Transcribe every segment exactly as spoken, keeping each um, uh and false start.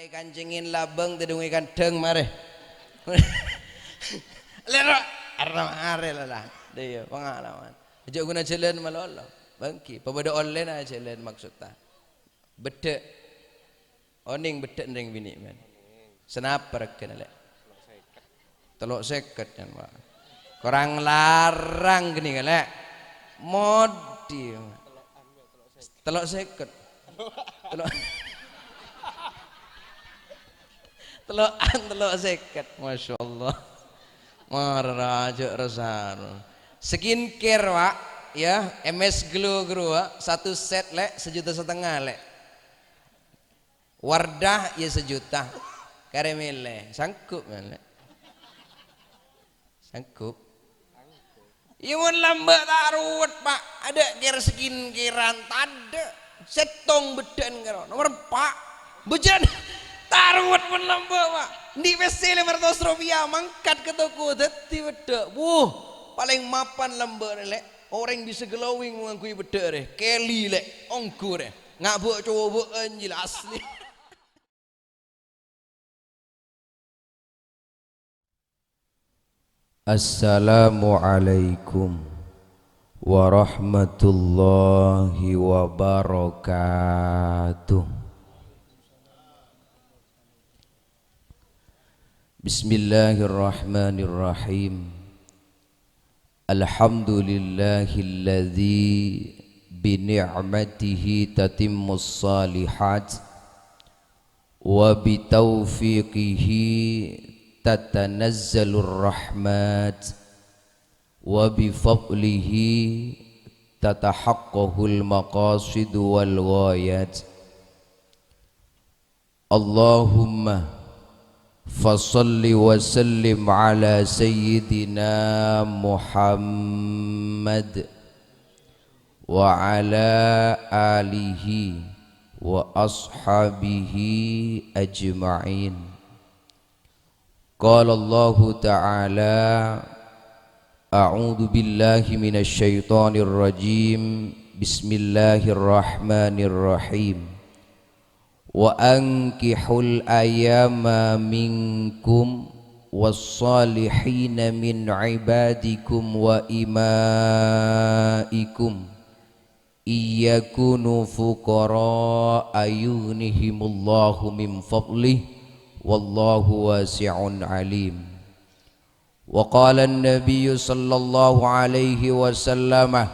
Kancèngè labâng, tèdungè kandhâng, marè. Lèro, arè marè la, la. Dâ' iyâ, pangalaman. Jhâ' ghuna jhâlân malolo. Bânggi, pabâdâ ollèna jhâlân maksodda. Beddhâ'. Onèng beddhâ' rèng binè', men. Sanapa règhâna, Lè'? Tello' sèket, kan, Pak. Korang larang ghânèka, Lè'. Modhi. Tello' sèket. Tello', tello'an tello' sèket. Masya Allah. Mara rajâ rasana. Skincare, Pak. Ya, M S Glow Grow, Pak. Satu set, Lè', sajuta setengah, Lè'. Wardah, ya, sajuta. Karè mèlè. Sanggup, Lè'? Sanggup. Iyâ, mon lambâ' ta' ruwet, Pak. Adâ' care skincare-an, tadâ'. Sèttong beddhâ'ân karo. Nomer empa'. Bujân. Ta' ruwet mon lambâ', Pak. Andi' pèssè lèma ratos ropèya, mangkat ka toko, dhâddhi beddhâ'. Wuh, palèng mapan lambâ'na, Lè'. Orèng bisa glowing mon ngangghuy beddhâ' rè. Kelly, Lè'. Ongghu rè. Nga' bâ'-cobâ'ân jiyâ, asli. Assalamualaikum warahmatullahi wabarakatuh. Bismillahirrahmanirrahim. Alhamdulillahilladzi bi ni'matihi tatimmus shalihat, wa bi taufiqihi tatanazzalur rahmat, wa bi fadlihi tatahaqqaqul maqasid wal ghayat. Allahumma fashalli wa sallim ala sayyidina Muhammad wa ala alihi wa ashabihi ajma'in. Qala Allahu ta'ala, a'udzu billahi minasy syaithanir rajim. Bismillahirrahmanirrahim. Wa ankihul ayama minkum was-shalihina min ibadikum wa imaikum in yakunu fuqara'a yughnihimullahu min fadlih, wallahu wasi'un alim. Wa qala an-nabiyyu sallallahu alaihi wasallam,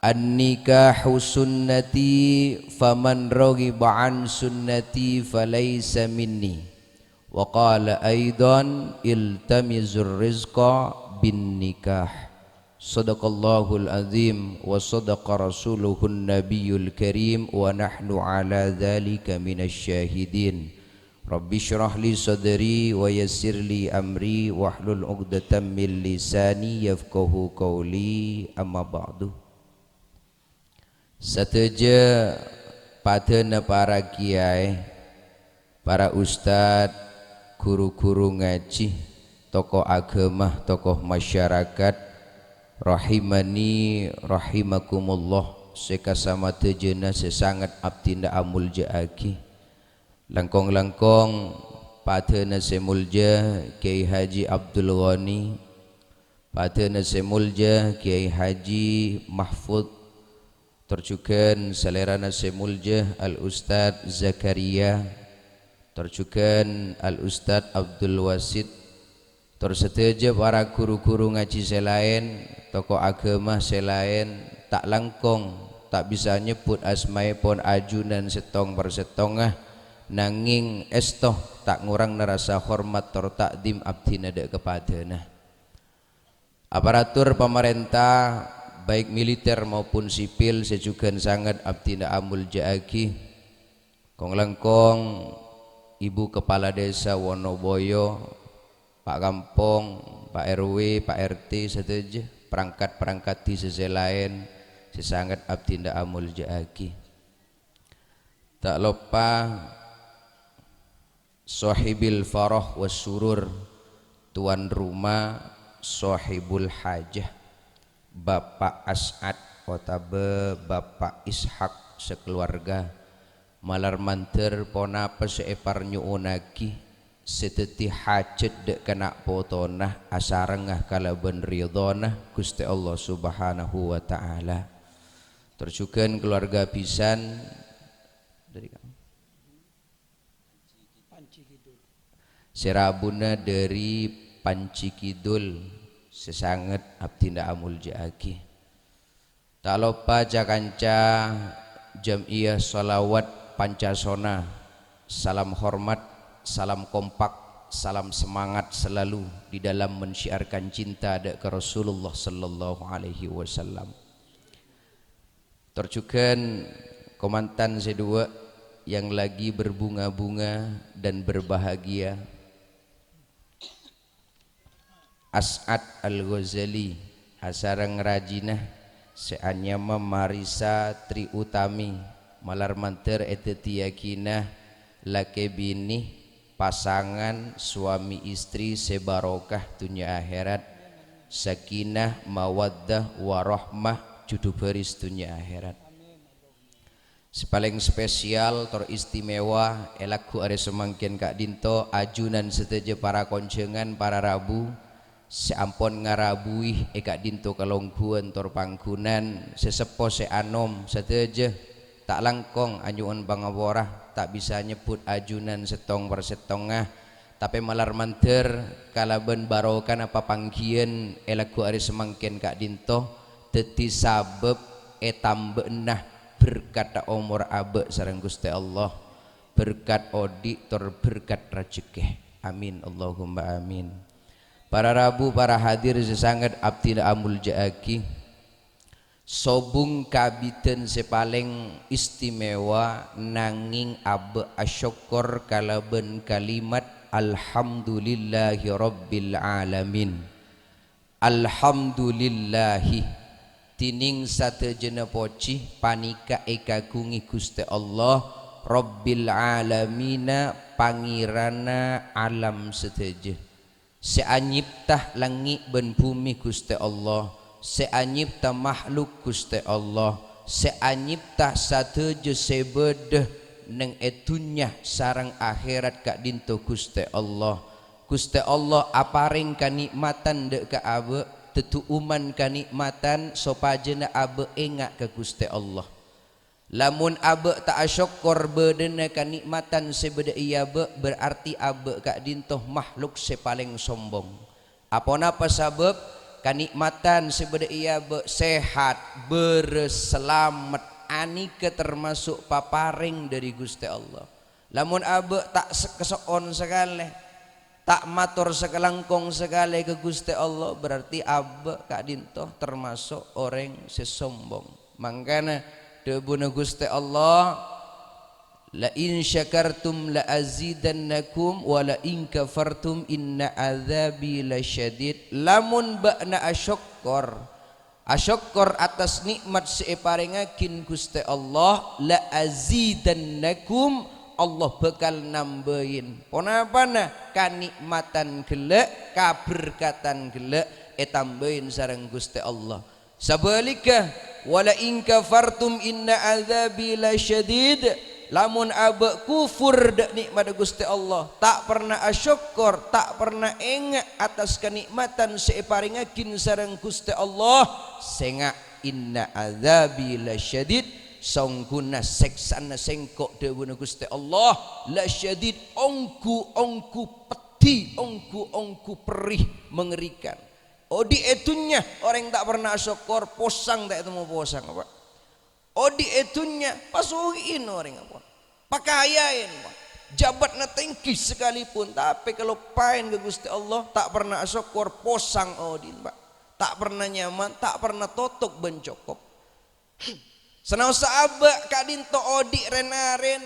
"An-nikahu sunnati, faman raghiba an sunnati falaysa minni." Wa qala aidan, "Iltamizur rizqa bin nikah." Shadaqallahul azim wa shadaqa rasuluhun nabiyul karim wa nahnu ala dzalika minasy syahidin. Rabbi syrah li sadri wa yassir li amri wahlul 'uqdatam min lisani yafqahu qauli, amma ba'du. Sadhâjâ padâna para kiyaè, para ustad, ghuru-ghuru ngajhi, tokoh aghâma, tokoh masyarakat, rahimani rahimakumullah, sè kasamadhâjâna sè sanget abdhina amolja'aghi. Langkong-langkong padâna sè molja Kyai Haji Abdul Ghani, padâna sè molja Kyai Haji Mahfud, tor jhughân salèrana sè molja Al Ustad Zakaria, tor jhughân Al Ustad Abdul Wasid, tor sadhâjâ para ghuru-ghuru ngajhi sè laèn, tokoh aghâma sè laèn, ta' langkong, ta' bisa nyebbhut asmaèpon ajunan sèttong per sèttongnga, nangèng èsto ta' ngorangna rasa hormat tor ta'dhim abdhina dâ' ka padâna. Aparatur pamarènta, baik militer maupun sipil, sè jhughân sanget abdhina amolja'aghi. Kong-langkong Ibu Kepala Desa Wonoboyo, Pak Kampong, Pak R W, Pak R T sadhâjâ, perangkat-perangkat dhisa sè laèn sè sanget abdhina amolja'aghi. Ta' loppa Sohibil Farah was Surur, tuan rumah Sohibul Hajah, Bapak As'ad otabâ Bapak Ishak sakeluarga, Malar mandhâr ponapa sè èparnyo'onnaghi, sè dhâddhi hajhât dâ' kana' potona asarengnga kalabân ridhâna Ghustè Allah Subhanahu wa Ta'ala. Tor jhughân kalowarga bhisan dâri sè rabuna dâri Panji Kidul sè sanget abdhina amolja'aghi. Ta' loppa ca-kanca Jam'iyah Shalawat Pancasona, salam hormat, salam kompak, salam semangat selalu di dalam mensyiarkan cinta dâ' ka Rasulullah sallallahu alaihi wasallam. Tor jhughân kamantan sè duwâ' yang lagi berbunga-bunga dan berbahagia. As'ad Al-Ghazali asareng rajina sè anyama Marisa Tri Utami, malar mandhâr èdhâddhiyaghina lakè binè, pasangan suami istri sè barokah dhunnya akhèrat, sakinah, mawaddah, warahmah, judhu bhâris dhunnya akhèrat. Sè palèng spesial tor istimewa è lagghu arè samangkèn ka'dinto, ajunan sadhâjâ para konjhângan, para rabu sè ampon ngarabuwi è ka'dinto kalongghuwân tor pangghunan, sè seppo sè anom sadhâjâ, ta' langkong anyo'on pangapora, ta' bisa nyebbhut ajunan sèttong per sèttongnga, tapè malar mandhâr kalabân barokana papangghiyân è lagghu arè samangkèn ka'dinto, dhâddhi sabâb ètambâ'âna berkadhâ omor abâ' sareng Ghustè Allah, berkat odi' tor berkat rajhekkè. Amin, Allahumma amin. Para rabu, para hadir sè sanget abdhina amolja'aghi. Sobung kabiddhân sè palèng istimewa, nangèng abâ' asokkor kalabân kalimat, "Alhamdulillahirabbil alamin." Alhamdulillahi, dhinèng sadhâjâna pojhi panèka èkagungè Ghustè Allah, Rabbil Alamina, Pangèranna alam sadhâjâ. Sè anyèpta langngè' bân bhumè Ghustè Allah, sè anyèpta makhluk Ghustè Allah, sè anyèpta sadhâjâ sè bâdâ neng è dhunnya sareng akhèrat ka'dinto Ghustè Allah. Ghustè Allah aparèng kanè'matan dâ' ka abâ', tèddu'uman kanè'matan sopajâna abâ' enga' ka Ghustè Allah. Lamon abâ' ta' asokkor bâdâna kanè'matan sè bâdâ è abâ', berarti abâ' ka'dinto makhluk sè palèng sombong. Aponapa sabâb? Kanè'matan sè bâdâ è abâ', sehat, bârâs, salamet, anèka tamaso' paparèng dâri Ghustè Allah. Lamon abâ' ta' se-, kaso'on sakalè, ta' mator sakalangkong sakalè ka Ghustè Allah, berarti abâ' ka'dinto tamaso' orèng sè sombong. Mangkana dhâbuna Ghustè Allah, "La in syakartum la azidannakum, wa la in kafartum inna adzabi lasyadid." Lamon bâ'na asokkor, asokkor atas nè'mat sè èparèngaghin Ghustè Allah, "La azidannakum," Allah bhâkal nambâi. Ponapana? Kanè'matan ghellâ', kaberkatan ghellâ' ètambâi sareng Ghustè Allah. Sabhâligghâ, "Wa la in kafartum inna adzabi lasyadid." Lamon abâ' kufur dâ' nè'matta Ghustè Allah, ta' perna asokkor, ta' perna enga' atas kanè'matan sè èparèngaghin sareng Ghustè Allah, sènga', "Inna adzabi lasyadid," songghuna sèksana Sèngko', dhâbuna Ghustè Allah, "lasyadid," ongghu-ongghu peddhi, ongghu-ongghu perri, mengerikan. Odi' è dhunnya orèng ta' perna asokkor, posang ta' ètemmo posang, apa? Odi' è dhunnya pasogi'in orèng, apa? Pakayaèn, apa? Jabatna tèngghi sakalèpon, tapè kaloppaèn ka Ghustè Allah, ta' perna asokkor, posang odi'na, Pak. Ta' perna nyaman, ta' perna totop bân cokop. Sanaossa abâ' ka'dinto odi' rèn-arèn,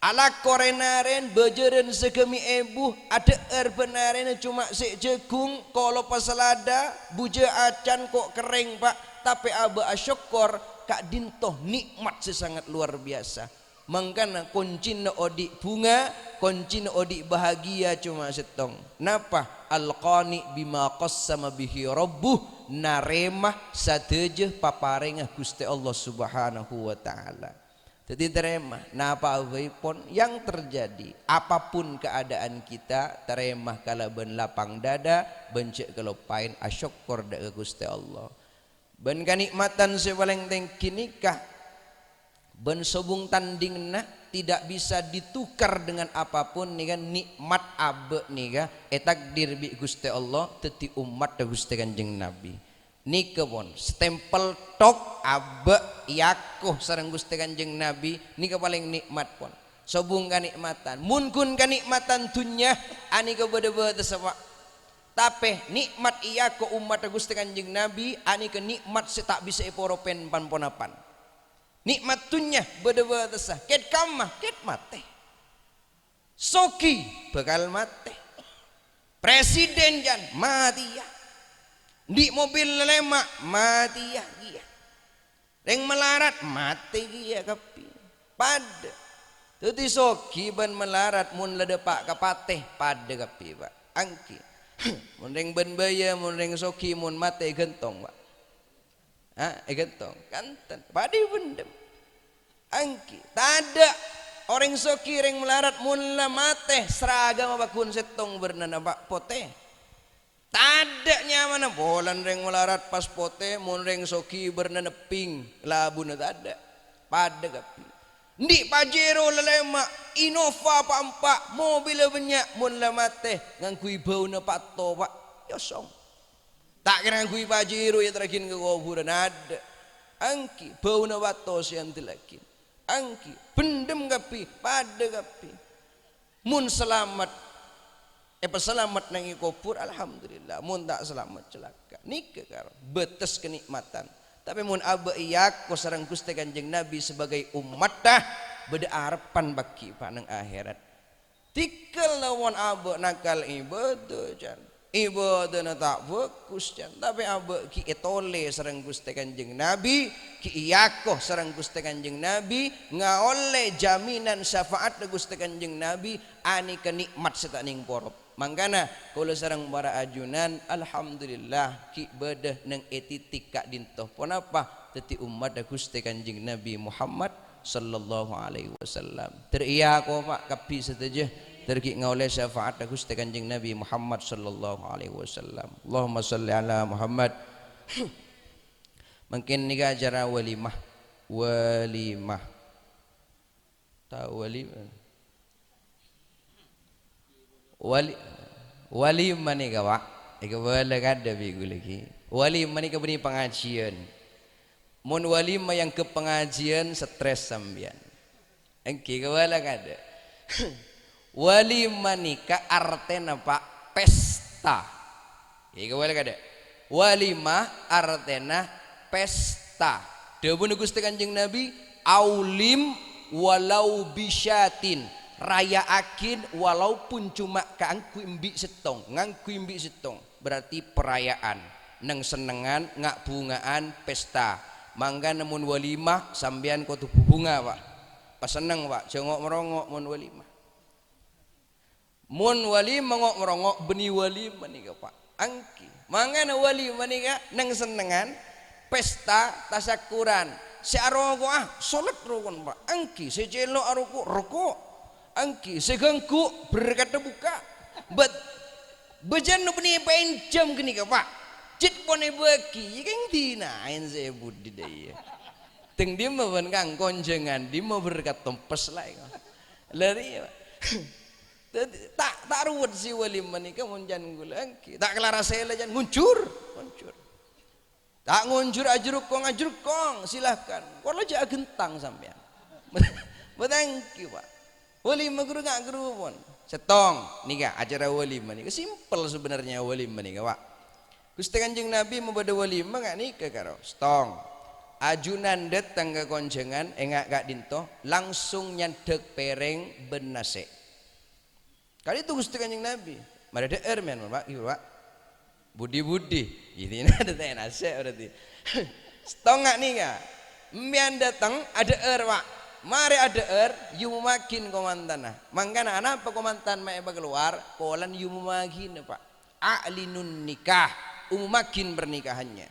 alako rèn-arèn, bâjârân sagâmè' èbu, adhâ'âr bân arèna coma sè' jhâghung, kolopa salada, bujâ acan ko' kerrèng, Pak, tapè abâ' asokkor ka'dinto nè'mat sè sangat luar biasa. Mangkana koncina odi' bhunga, koncina odi' bahagia coma sèttong. Napa? Al-qani' bima qassama bihi rabbuh, narèma sadhâjâ paparèngnga Ghustè Allah Subhanahu wa Ta'ala. Dhâddhi tarèma, napa bhâi pon yang terjadi, apapun keadaan kita, tarèma kalabân lapang dada, bân jhâ' kaloppaèn asokkor dâ' ka Ghustè Allah. Bân kanè'matan sè palèng tèngghi nèka, bân sobung tandhinganna tidak bisa ditukar dengan apapun nèka, nè'mat abâ' nèka ètakdir bi' Ghustè Allah dhâddhi ommatta Ghustè Kanjeng Nabi. Nèka pon, stempel tok abâ' èako sareng Ghustè Kanjeng Nabi, nèka palèng nè'mat pon. Sobung kanè'matan. Mon ghun kanè'matan dhunnya, anèka bâdâ bâtessa, Pa'. Tapè nè'mat èako ommatta Ghustè Kanjeng Nabi, anèka nè'mat sè ta' bisa èporopè pan-ponapan. Nè'mat dhunnya bâdâ bâtessa, kèt kamma, kèt matè. Soghi bhâkal matè. Presiden, can, matèya. Andi' mobil lalèma', matèya kèya. Rèng malarat, matè kèya kabbhi. Padâ. Dhâddhi soghi bân malarat mon la dâpa' ka patè, padâ kabbhi, Pa'. Èngghi. Mon rèng bân bâjâ, mon rèng soghi, mon matè ghântong, Pa'. Ha, èghântong. Kanten. Padâ èpendem. Èngghi. Tadâ'. Orèng soghi, rèng malarat, mon la matè, saragamma pagghun sèttong bârnana, Pa', potè. Tadâ' nyamana, polana rèng malarat pas potè, mon rèng soghi bârnana pink, labuna tadâ'. Padâ kabbhi. Andi' Pajero lalèma', Innova pa'-empa', mobilla bânnya', mon la matè, ngangghuy bâuna Patto, Pa', èosong. Ta' kèra ngangghuy Pajero èyaterraghin ka kobhurân, adâ'. Èngghi, bâuna Patto sè èandellaghin. Èngghi, bhendhem kabbhi, padâ kabbhi. Mon salamet, èpasalamet neng è kobhur, alhamdulillah. Mon ta' salamet, calaka'. Nèka karo bâtes kanè'matan. Tapè mon abâ' èako sareng Ghustè Kanjeng Nabi sebagai ommatta, bâdâ arebbhân bâghi, Pa', neng akhèrat. Tèngghâl la mon abâ' nakal ibâdâ, can. Ibâdâna ta' bhâghus, can. Tapè abâ' ghi' ètolè sareng Ghustè Kanjeng Nabi, ghi' èako sareng Ghustè Kanjeng Nabi, ngaollè jaminan syafa'atta Ghustè Kanjeng Nabi, anèka nè'mat sè ta' nèng porop. Mangkana, kaulâ sareng para ajunan, alhamdulillah, ghi' bâdâ neng è titik ka'dinto. Ponapa? Dhâddhi ommatta Ghustè Kanjeng Nabi Muhammad sallallahu alaihi wasallam. Ter iya ko, Pa', kabbhi sadhâjâ, ter ghi' ngaollè syafa'atta Ghustè Kanjeng Nabi Muhammad sallallahu alaihi wasallam. Allahumma shalli ala Muhammad. Mangkèn nèka acara walimah. Walimah. Tao walimah? Wali-, walimah nèka, Pa', èkabâlâ kadâ' bi' ghulâ ghi. Walimah nèka bânnè pangajiyân. Mon walimah èangghep pangajiyân, stres sampèyan. Èngghi, èkabâlâ kadâ'. Walimah nèka artèna, Pa', pesta. Èkabâlâ kadâ'. Walimah artèna pesta. Dhâbuna Ghustè Kanjeng Nabi, "Aulim walau bisyatin." Raya'aghin walaupun cuma kaangghuy embi' sèttong, ngangghuy embi' sèttong. Berarti perayaan, neng-sennengngan, nga'-bhunga'an, pesta. Mangkana mon walimah, sampèyan kodhu bhubhunga, Pa'. Pasenneng, Pa', jhâ' ngo'-morongo' mon walimah. Mon walimah ngo'-morongo', bânnè walimah nèka, Pa'. Èngghi. Mangkana walimah nèka neng-sennengngan, pesta, tasakkuran. Sè aroko'a, solat rokon, Pa'. Èngghi. Sè cèlo' aroko', roko'. Èngghi. Sè ganggu, berkadda buka. Bât-, bâjâna bânnè èpaènjhâm ghânèka, Pa'. Cè' pon èbâghi, iyâ kèng dina'èn sè budi dâ' iyâ. Teng dimma bân kang konjhângan, dimma berkat tempes la, èko. Lari, Pa'. Dhâddhi, ta', ta' ruwet sè walimah nèka mon can ghulâ èngghi. Ta' kèra sèla can ngunjur, ngunjur. Ta' ngunjur ajrukkong, ajrukkong, silahkan. Kor la jhâ' aghentang sampèyan. Bâ-, bâ-, thank you, Pa'. Walimah ghuru nga' ghuru pon. Sèttong, nèka acara walimah nèka. Simpel sebenarnya walimah nèka, Pa'. Ghustè Kanjeng Nabi mabâdâ walimah nga' nèka karo. Sèttong. Ajunan dâteng ka konjhângan, enga' ka'dinto, langsung nyandhâk pèrèng bân nasè'. Ka'dinto Ghustè Kanjeng Nabi. Marè dhâ'âr, mèn, Pa', ghi, Pa'. Budi-budi. Ghi, dina dâteng nasè' berarti. Sèttong nga' nèka. Empèyan dâteng, adhâ'âr, Pa'. Marè adhâ'âr, èomommaghin komantanna. Mangkana anapa komantan ma' èpakalowar, polana èomommaghina, Pa'. A'linun nikah, omommaghin pernikahannya.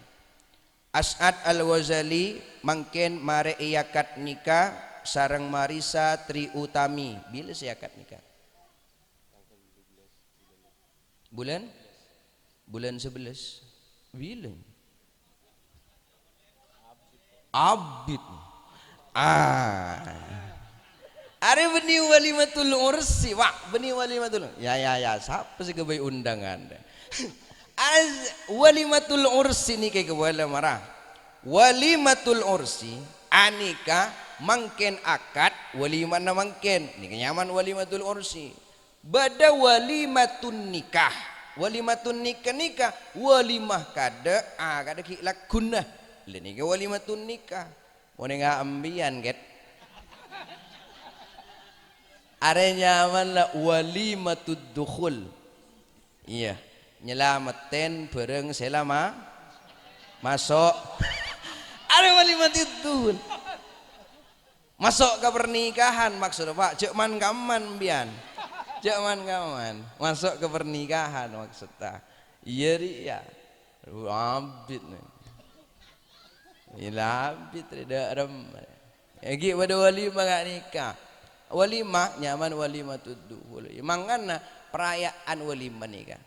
As'ad Al-Ghazali mangkèn marè èakad nikah, sareng Marisa Tri Utami. Bilâ sè akad nikah? Bulân? Bulân sebelas. Bilâ? Abit. Ah. Arè bânnè walimatul ursi, Pak. Bânnè walimatul. Ya, ya, ya. Sapa sè ghâbây undangan? As-, walimatul ursi nèka kabâlâ mara. Walimatul ursi anika mangkèn akad, walimana mangkèn. Nèka nyamana walimatul ursi. Bâdâ walimatun nikah. Walimatun nikah nèka walimah kadâ', akadâ ghi' lagghuna. Lha nèka walimatun nikah. Mon enga' embiyan, Ket. Arè nyamana walimatud dukhul. Iyâ, nyalamettè bhârâng sè la ma-, maso'. Arè walimatud dukhul. Maso' ka pernikahan maksudda, Pak. Jhâ' man-kamman, embiyan. Jhâ' man-kamman. Maso' ka pernikahan maksudda. Iyâ, rèya. Abit, nè. Ila abit, rè, dâ' remma. Èngghi bâdâ walimah nga' nèka. Walimah, nyamana walimatud dukhul. Mangkana perayaan walimah nèka.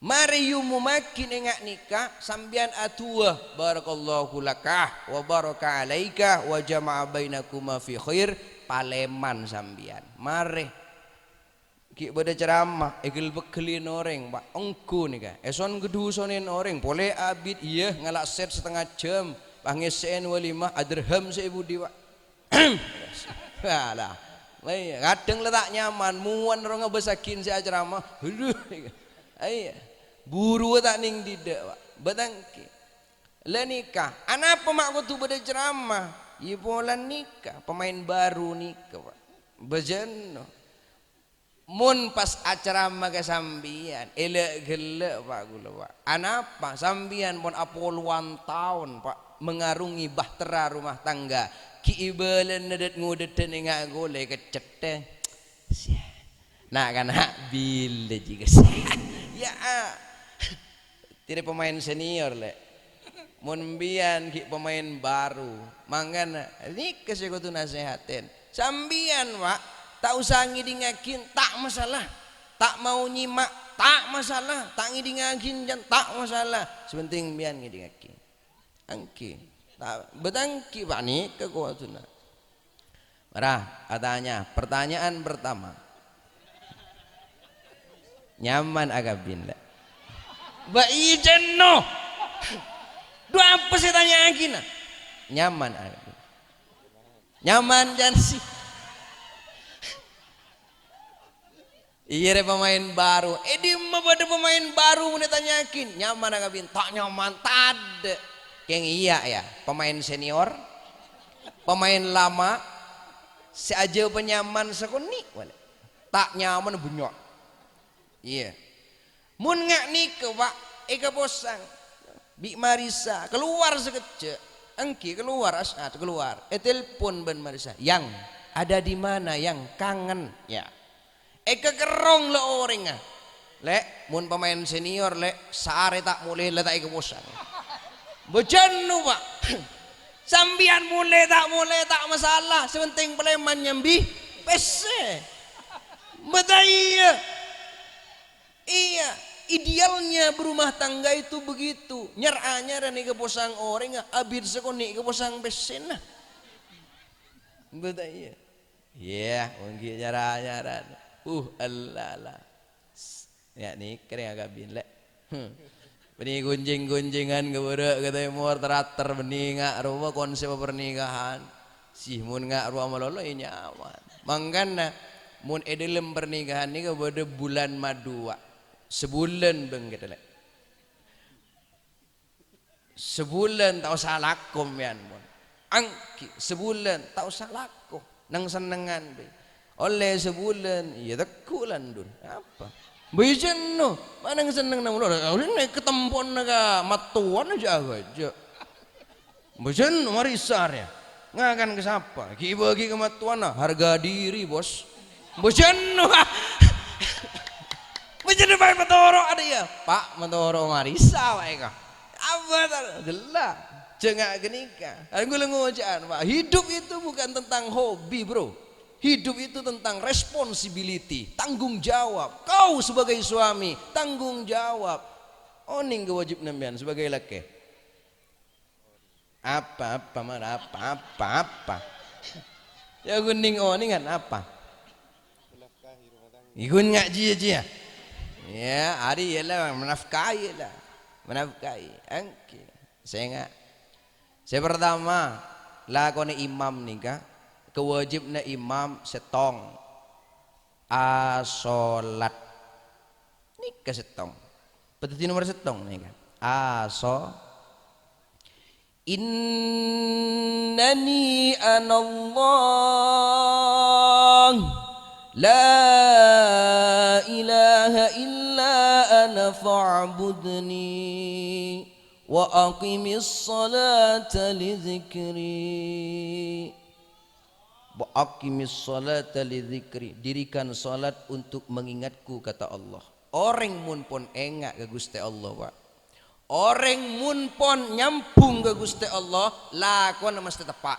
Marè èomomaghi nèng nga' nèka, sampèyan adu'a, "Barakallahu laka wa baraka alaika wa jama'a bainakuma fi khair," palèman sampèyan. Marè. Ghi' bâdâ ceramah, èghel-pegghellin orèng, Pak. Ongghu nèka. Èson-ghâdhusonè orèng, polè abit, iyâ, ngala' sèt satengnga jhâm. Pas ngèssè'è walimah, adirham sè è budi, Pak. Alah. Iyâ, kadhâng la ta' nyaman, mon rowa ngabâssaghi sè acaramah. Aduh. Iyâ. Buru ta' nèng dhidhâ', Pak. Bâtangkè. La nèka, anapa ma' kodhu bâdâ ceramah? Iyâ polana nèka, pemain baru nèka, Pak. Bâjâna. Mon pas acaramah ka sampèyan, èlè'-ghellâ', Pak, kaulâ, Pak. Anapa? Sampèyan pon apolowan taon, Pak, mengarungi bahtera rumah tangga. Ghi' è bâlâna dât-ngodâdhân enga' kaulâ èkeccettè. Syè. Na'-kana' bilâ jiyâ, Syè? Ya, ah. Tèra pemain senior, Lè'. Mon embiyan ghi' pemain baru, mangkana nèka sè kodhu nasèhatè. Sampèyan, Pak, ta' osa ngèdingngaghi, ta' masalah. Ta' mau nyèma', ta' masalah. Ta' ngèdingngaghi, jân, ta' masalah. Sè pentèng embiyan ngèdingngaghi. Èngghi. Ta-, bâtangkè, Pak, nèka kodhuna. Mara, atanya, pertanyaan pertama. Nyaman akabin, la? Ba' iyâ, jân, no. Dhu apa sè ètanya'aghina? Nyaman akabin. Nyaman, jân, sih. Iyâ, rè, pemain baru. È dimma bâdâ pemain baru mon ètanya'aghi? Nyaman akabin? Ta' nyaman, tadâ'. Kèng iyâ, ya, pemain senior, pemain lama, sè ajâwâbhâ nyaman sakonè', wala. Ta' nyaman bânnya'. Iyâ. Mon nga' nèka, Pak, èkaposang bi' Marisa, kalowar sakejjhâ'. Èngghi kalowar, As'ad, kalowar. Ètelpon bân Marisa, "Yang, ada di mana, Yang? Kangen." Ya. Èkakerrong la orèngnga. "Lè', mon pemain senior, Lè', saarè ta' molè la ta' èkaposang." Bâjâna, Pak. Sampèyan molè ta' molè ta' masalah, sè pentèng palèman nyambi pèssè. Bâdâ iyâ. Iyâ, idealnya berumah tangga itu begitu. Nyar-anyar nèka èkaposang orèngnga, abit sakonè' èkaposang pèssèna. Bâdâ iyâ. Iyâ, mon ghi' nyar-anyaran. Uh, Allah, Allah. Ya, nèka rè akabin, Lè'. Hmm. Bânnè ghunjing-ghunjingan ka bârâ' ka tèmor, ter-ater bânnè nga' rowa konsep pernikahan. Sih, mon nga' rowa malolo, ya nyaman. Mangkana, mon è dâlem pernikahan nèka bâdâ bulân madhu, Pak. Sabulân bângkèt, Lè'. Sabulân ta' osa lako, mèyan, mon. Èngghi, sabulân ta' osa lako. Neng-sennengngan bhâi. Ollè sabulân, iyâ tegghu' landun. Apa? Bâi jenno. Ma' neng-sennengngan molo. Ollè nèka tèmpona ka mattowana jhâ' ghâjâ. Bâi jenno marè isarè. Ngakan ka sapa? Ghi' bâgi ka mattowana. Harga diri, Bos. Bâi jenno. Bâi jenno bhâi matoro' adâ' iyâ. Pak, matoro' Marisa, Pak, èka. Apa ta-, ghellâ'. Jhâ' nga' ghânèka. Aku la ngoca'an, Pak. Hidup itu bukan tentang hobi, Bro. Hidup itu tentang responsibility, tanggung jawab. Kau sebagai suami, tanggung jawab. Onèng kawâjibhânna sampèyan sebagai lakè. Apa, apa, mara apa, apa, apa. Ya, ghunèng onèngan apa? Ighun nga' jiyâ-jiyâ. Ya, arèya la, manafkahi la. Manafkahi. Èngghi. Sènga'. Sè partama, lakonè imam nèka, kawâjibhânna imam sèttong. Asolat. Nèka sèttong. Padâddhi nomer sèttong nèka. Aso. Innani anallah, la ilaha illa ana fa'budni, wa aqimis salata li dzikri. Wa aqimis salata li dzikri. Dirikan salat untuk mengingatku, kata Allah. Orèng mon pon enga' ka Ghustè Allah, Pak. Orèng mon pon nyambhung ka Ghustè Allah, lakona mastè teppa'.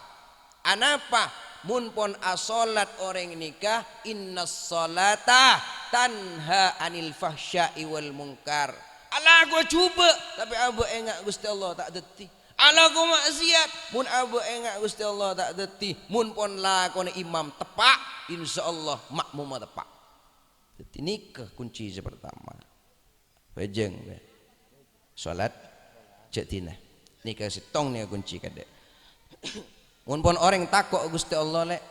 Anapa? Mon pon asolat orèng nèka, "Innas salata tanha 'anil fahsya'i wal munkar." Alako jhubâ', tapè abâ' enga' Ghustè Allah ta' dhâddhi. Alako ma'siyat, mon abâ' enga' Ghustè Allah ta' dhâddhi. Mon pon lakona imam teppa', insyaallah ma'mumma teppa'. Dhâddhi nèka kunci sè partama. Bhâjâng, bhâ. Salat jhâ' dinah. Nèka sèttong nèka kunci kadhâ'. Mon pon orèng tako' Ghustè Allah, Lè',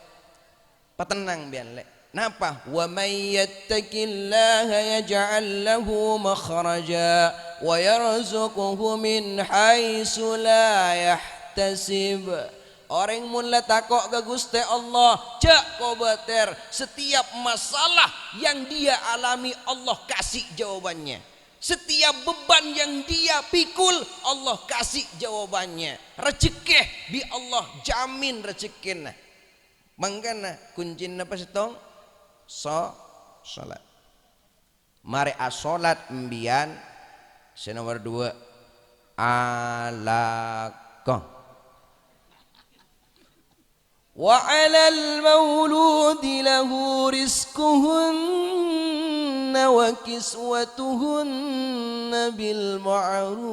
patennang biyân, Lè'. Napa? "Wa may yattaqillaha yaj'al lahu makhraja wa yarzuqhu min haitsu la yahtasib." Orèng mon la tako' ka Ghustè Allah, jhâ' kobâtèr. Setiap masalah yang dia alami, Allah kasih jawabannya. Setiap beban yang dia pikul, Allah kasih jawabannya. Rejhekkè bi' Allah jamin rejhekkèna. Mangkana kuncina apa sèttong? So-, salat. Marè asolat embiyân, sè nomer duwâ', alako. "Wa 'alal mauludi lahu rizquhunna wa kiswatuhunna bil ma'ruf."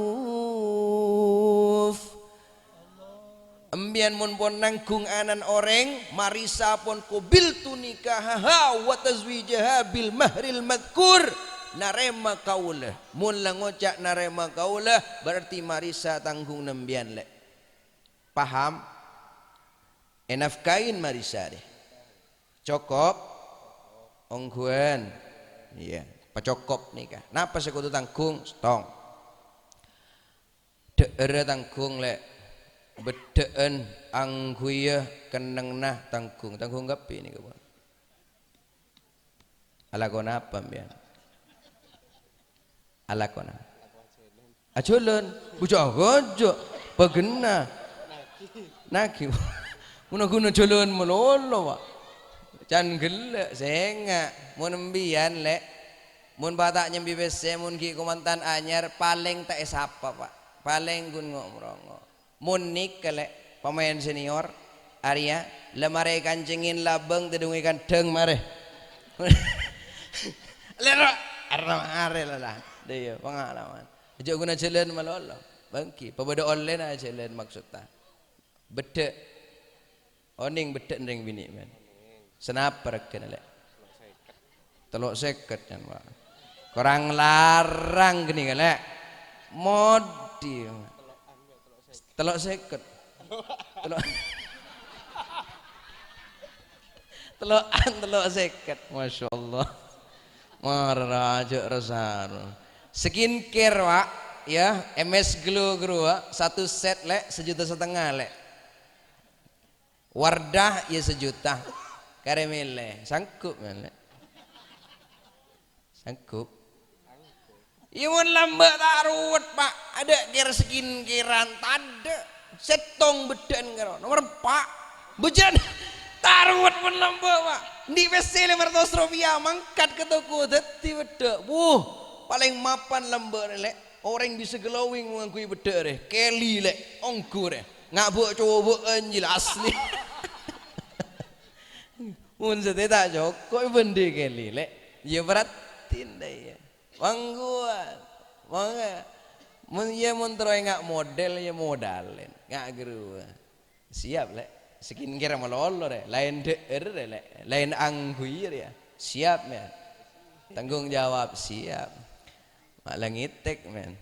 Embiyân mon pon nangghung ana'na orèng, marisa pon qabiltu nikahaha wa tazwijaha bil mahril madzkur. Narèma kaulâ. Mon la ngoca' narèma kaulâ, berarti marisa tangghungnga embiyân, Lè'. Paham? Ènafkahin marisa rè. Cokop? Ongghuwân. Iyâ, pacokop nèka. Napa sè kodhu tangghung? Sèttong. Dhâ'ârra tangghung, Lè'. Beddhâ'ân angghuyyâ kennengnga tangghung. Tangghung kabbhi nèka, Pak. Alakona apa, sampèyan? Alakona. Ajhâlân. Bujâ-, bujâ-, bâgenna. Nagi. Guna-guna jhâlân malolo, Pak. Can ghellâ', sènga'. Mon embiyân, Lè'. Mon bâta' nyambi pèssè, mon ghi' kamantan anyar, palèng ta' èsapa, Pak. Palèng ghun ngo'-mrongo'. Mon nèka, Lè', pemain senior, arèya, la marè èkancèngè labâng, tèdungè kandhâng marè. Lè', ro-, arè marè la, la. Dâ' iyâ, pengalaman. Jhâ' guna jhâlân malolo. Bânggi, pabâdâ ollèna jhâlân maksodda. Beddhâ'. Onèng beddhâ'na rèng binè', men. Sanapa règhâna, Lè'? Tello' sèket, can, Pak. Korang larang ghânèka, Lè'. Modhi. Tello' sèket. Tello', tello'an tello' sèket. Masya Allah. Mara jhâ' rassa. Skincare, Pak, ya, M S Glow Grow, Pak, satu set, Lè', sajuta setengah, Lè'. Wardah, ya, sajuta. Karè mèlè, sanggup, Lè'? Sanggup. Iyâ, mon lambâ' ta' ruwet, Pak. Adâ' kèr skincare-an, tadâ'. Sèttong beddhâ'ân karo. Nomer empa'. Bujân. Ta' ruwet mon lambâ', Pak. Andi' pèssè lèma ratos rupiah, mangkat ka toko, dhâddhi beddhâ'. Wuh, palèng mapan lambâ', Lè'. Orèng bisa glowing mon ngangghuy beddhâ' rè, Kelly lè', ongghu rè. Nga' bâ'-cobâ'ân jiyâ la asli. Mon satèya ta' cokop bândhi Kelly lè'. Iyâ, berarti nda' iyâ. Mangguwâ. Mangga. Mon iyâ mon terro enga' model, iyâ modalèn. Nga' ghâruwa. Siap, lè'. Skincare malolo, rè. Laèn dhâ'âr, rè, lè'. Laèn angghuy, rè, ya. Siap, men. Tanggung jawab, siap. Ma' la ngètèk, men.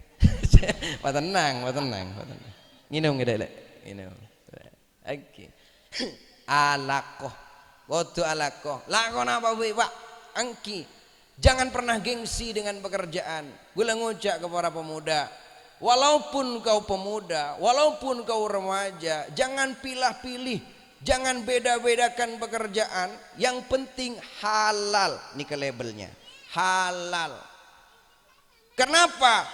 Patennang, patennang, patennang. Ngènom, ghi, lè'. Ngènom. Èngghi. Alako. Kodhu alako. Lakona apa bhâi, Pa'? Èngghi. Jangan pernah gengsi dengan pekerjaan. Ghulâ ngoca' ka para pemuda, walaupun kau pemuda, walaupun kau remaja, jangan pilah-pilih, jangan beda-bedakan pekerjaan. Yang penting halal. Nèka labelnya. Halal. Kenapa?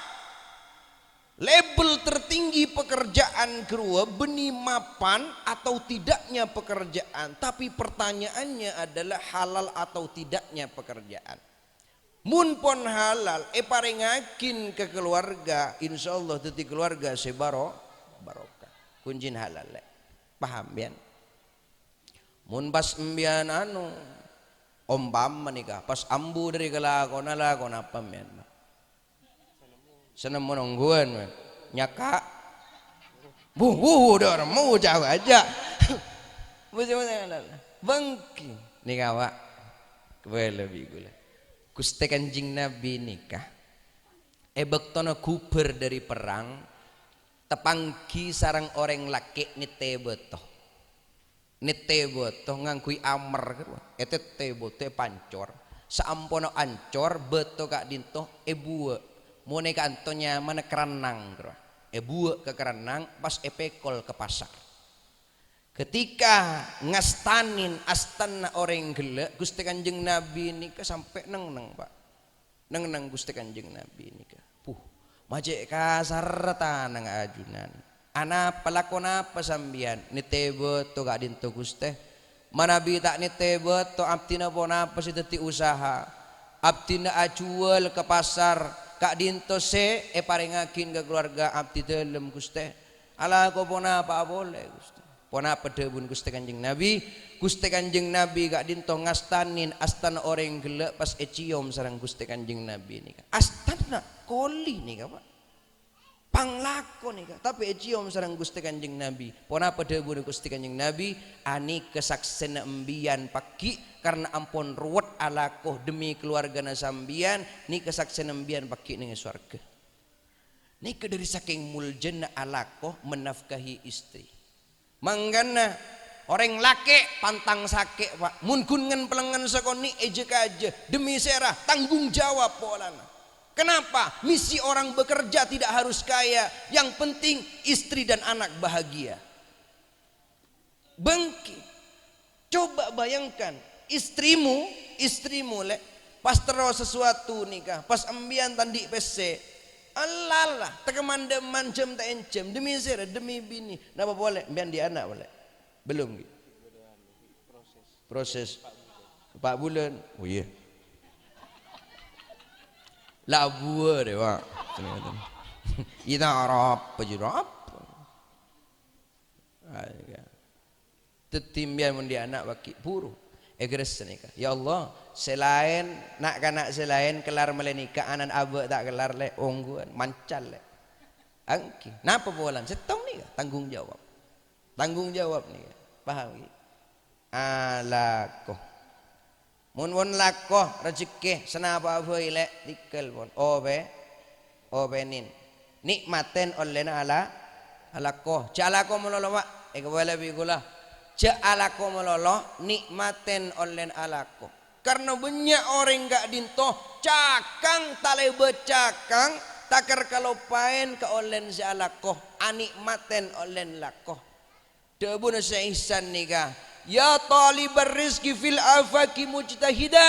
Label tertinggi pekerjaan ghâruwa bânnè mapan atau tidaknya pekerjaan, tapi pertanyaannya adalah halal atau tidaknya pekerjaan. Mon pon halal, èparèngaghin ka kaluwarga, insyaallah dhâddhi kaluwarga sè baro-, barokah. Kuncèna halal, lè'. Paham, biyân? Mon pas embiyan anu, ompama nèka, pas ambu dhâri kalakona, lakona apa embiyan? Sè nemmo nongghuwân, men. Nyaka'. Wuh, wuh, udah remmo, jauh aja. Bânggi. Nèka, Pa'. Kabâlâ bi' ghulâ. Ghustè Kanjeng Nabi nèka, è bâktona ghubâr dhâri perrang, tapangghi sareng orèng lakè' nèttè bâto. Nèttè bâto ngangghuy amer, ghâruwa. Ètèttè bâto èpancor. Saamponna ancor, bâto ka'dinto èbuwâ'. Mon è ka'anto nyamana kerrennang, ghâruwa. Èbuwâ' ka kerrennang, pas èpèkol ka pasar. Ketika ngastanè astanna orèng ghellâ', Ghustè Kanjeng Nabi nèka sampè' neng-enneng, Pa'. Neng-enneng Ghustè Kanjeng Nabi nèka. Puh, ma' cè' kasarra tanangnga ajunan. Anapa, lako napa sampèyan? Nèttè bâto ka'dinto, Ghustè. Manabi ta' nèttè bâto, abdhina ponapa sè dhâddhi usaha? Abdhina ajhuwâl ka pasar, ka'dinto sè èparèngaghi ka kaluwarga abdhi dhâlem, Ghustè. Alako ponapa polè, Ghustè? Ponapa dhâbuna Ghustè Kanjeng Nabi? Ghustè Kanjeng Nabi ka'dinto ngastanè astanna orèng ghellâ' pas èciyom sareng Ghustè Kanjeng Nabi nèka. Astanna koli nèka, Pa'. Panglako nèka, tapè èciyom sareng Ghustè Kanjeng Nabi. Ponapa dhâbuna Ghustè Kanjeng Nabi? Anèka saksèna embiyan pagghi', karna ampon ruwet alako dhemmi kaluwargana sampèyan, nèka saksèna embiyan pagghi' neng è sowarga. Nèka dhâri sakèng muljâna alako menafkahi istri. Mangkana orèng lakè' pantang sakè', Pa'. Mon ghun ngen-pelengngen sakonè' èjâ-kajâ, dhemmi sèra tanggung jawab polana. Kenapa? Misi orang bekerja tidak harus kaya, yang penting istri dan anak bahagia. Bângki. Coba bayangkan, istrimu, istrimu, lè', pas terro sesuatu nèka, pas embiyan ta' andi' pèssè, Allah, ta' kamandhâman jhâm ta' enjhâm, dhemmi sèra, dhemmi binè. Napa polè? Embiyan andi' ana' polè? Belum, ghi? Proses. Empa' bulân. Oh, iyâ. La buwâ rè, Pa'. Iyâ, ta' arapa jârèya apa? Ah, iyâ. Dhâddhi, embiyan mon andi' ana' pagghi' buru ègressa nèka. "Ya Allah, sè laèn, na'-kana' sè laèn kellar malè nèka, ana'na abâ' ta' kellar, lè', ongghuwân, mancal, lè'." Èngghi. Napa polana? Sèttong nèka tanggung jawab. Tanggung jawab nèka. Paham, ghi? Alako. Mon pon lako, rejekkè, sanapa bhâi, lè', tèngghâl pon. Opè-, opènè. Nikmatè ollèna ala-, alako. Jhâ' alako malolo, Pa'. Èkabâlâ bi' kaulâ. Jhâ' alako malolo, nikmatè ollèna alako. Karna bânnya' orèng ka'dinto cakang talèbât cakang, takèr kaloppaèn ka ollèna sè alako, anikmatè ollèna lako. Dhâbuna Syekh Ihsan nèka, "Ya talibar rizqi fil afaqi mujtahida,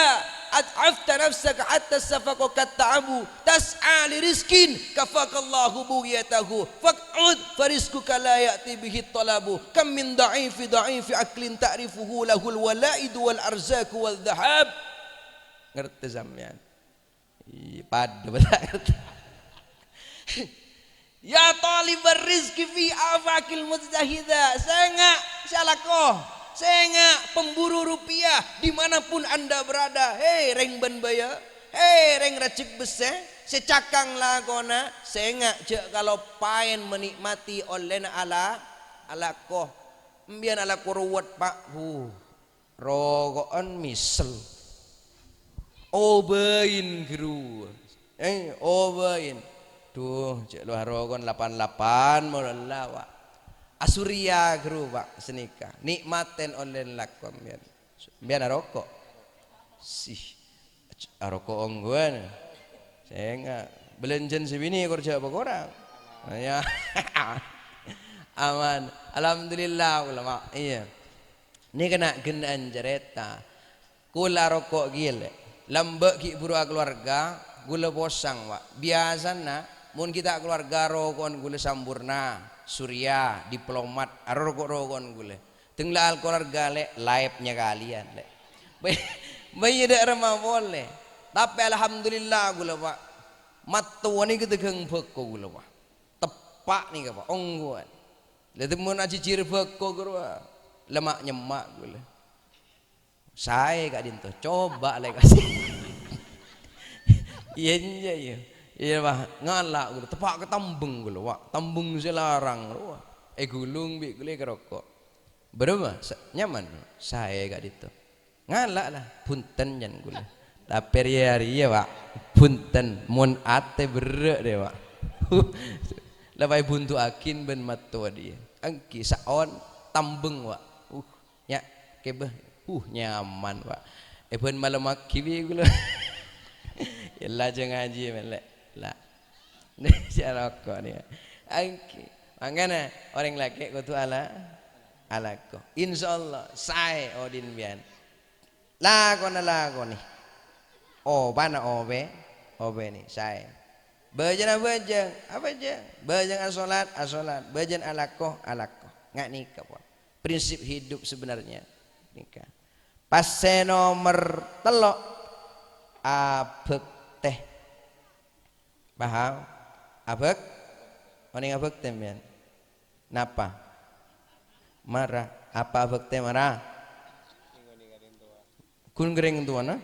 at'afta nafsaka hatta safaqo qad ta'abu, tas'a li rizqin kafaqallahu bughiyatahu, faq'ud fa rizquka la ya'ti bihi talabu, kam min dha'ifi dha'ifi aqlin ta'rifuhu lahul wala'idu wal arzaqu wal dhahab." Ngartè sampèyan? Iyâ, padâ, padâ. Ya thalibar rizqi fi afaqil mujtahida, sènga' sè alako, sènga' pemburu rupiah dimanapun Anda berada. He, rèng bân bâjâ, he, rèng rajek bessè, sè cakang lakona, sènga' jhâ' kaloppaèn menikmati ollèna ala-, alako. Embiyân alako ruwet, Pa'. Huh. Roko'an misel. Obain, Guru. Eh, obain. Duh, cè' lowa roko'an lapan lapan molella, Pak. Asurya, Guru, Pak, sanèka. Nikmatèn ollèna lako, mbiyan. Mbiyan aroko'? Sih, aroko' ongghuwân. Sènga'. Bâlânjhân sè binè kor jhâ' pakorang. Ya. Aman. Alhamdulillah, ulama. Iyâ. Nèka na' ghenna'an carèta. Kaulâ aroko' kèya, Lè'. Lambâ' ghi' buru akalowarga, kaulâ posang, Pak. Biyasana, mon ghi' ta' kalowarga, roko'an kaulâ Sampoerna, Surya, Diplomat, aroko'-roko'an kaulâ. Dâng la akalowarga, Lè', laèp nyakalèyan, Lè'. Bâ-, bâjâ dâ' remma polè. Tapè alhamdulillah kaulâ, Pak. Mattowa nèka dâgghâng bhâko kaulâ, Pak. Teppa' nèka, Pak, ongghuwân. Lha, mon ajhijhir bhâko, ghâruwa. Lèma' nyemma' kaulâ. Saè ka'dinto, coba lè' kasè. Iyâ, enjâ', iyâ. Iyâ, Pak. Ngala' kaulâ, teppa' ka tambheng kaulâ, Pak. Tambheng sè larang, rowa. Èghulung bi' kaulâ èkaroko'. Bârâmma? Sa-, nyaman? Saè ka'dinto. Ngala' la, bhunten, can kaulâ. Tapè rèya-rèya, Pak. Bhunten, mon atè berrâ' rè, Pak. La paèbhuntu'aghin bân mattowa dhiyâ. Èngghi, saon tambheng, Pak. Uh. Nya', kèbâ. Uh, nyaman, Pak. È bân malem aghi bi' kaulâ. Yâ, la, jhâ' ngajhi, mèlè. La. Sè alako nèka. Èngghi. Mangkana, orèng lakè' kodhu ala-, alako. Insyaallah, saè odi' biyân. Lakona, lakonè. Obâna obâ, obânè, saè. Bâjâna abhâjâng, abhâjâng. Bâjâng asolat, asolat. Bâjâna alako, alako. Nga' nèka, pon. Prinsip hidup sebenarnya. Nèka. Pas sè nomer tello', abhâktè. Paham? Abhâk-, onèng abhâktè, sampèyan? Napa? Mara. Apa abhâktè mara? Ghun ka rèng towana?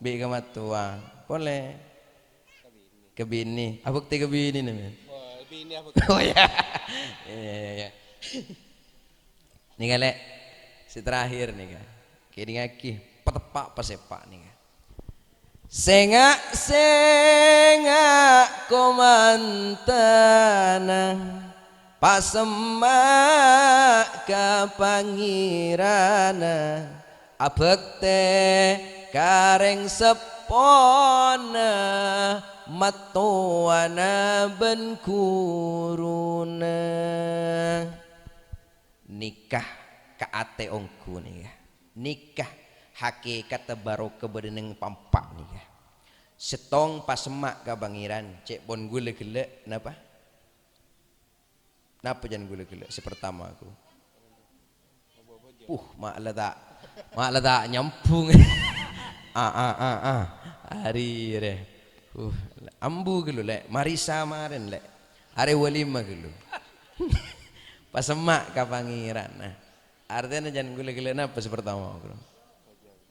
Bi' ka mattowa. Polè. Ka binè. Abhâktè ka binèna, men. Oh, binè abhâktè. Oh, ya. Iya, iya, iya. Nèka, Lè'. Sè terakhir nèka. Kèdingngaghi, pateppa' pasèpa' nèka. Sènga', sènga' komantana. Pasemma' ka Pangèranna, abhâktè ka rèng seppona, mattowana bân ghuruna. Nèka ka atè ongghu nèka. Nèka hakèkatta barokah bâdâ neng pa'-empa' nèka. Sèttong pasemma' ka Pangèran, cè' pon ghulâ ghellâ', napa? Napa can ghulâ ghellâ' sè pertama, ghu? Puh, ma' la ta', ma' la ta' nyambhung. Ah, ah, ah, ah. Arè rè. Uh, ambu ghâllu, Lè'. Marisa marèn, Lè'. Arè walimah ghâllu. Pasemma' ka Pangèran. Nah, artèna can ghulâ ghellâ' napa sè pertama, ghu?